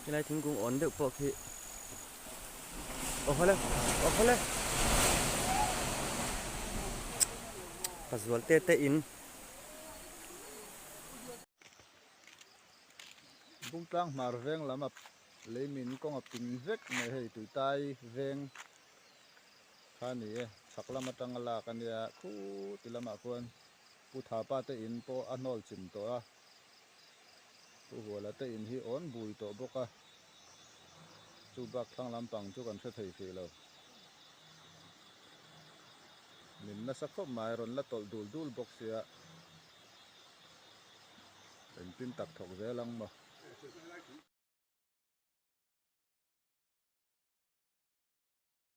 Helai thingkung awn deuh pawh khi aw hawle aw hawle pazual te te in. Bungtlang hmar veng lam a leimin kawng a ping vek mai hei tuitai veng kha a ni e chhak lam atanga lak a nia khuti lamah khuan Pu Thapa te in pawh a hnawl chim tawh a. Pu Huala te in hi awn bui tawh bawk a, chu bak thlang lampang chu kan hre thei hrih lo. Min nasa khawp mai rawn la tawlh dul dul bawk sia, engtin tak thawk zel ang maw?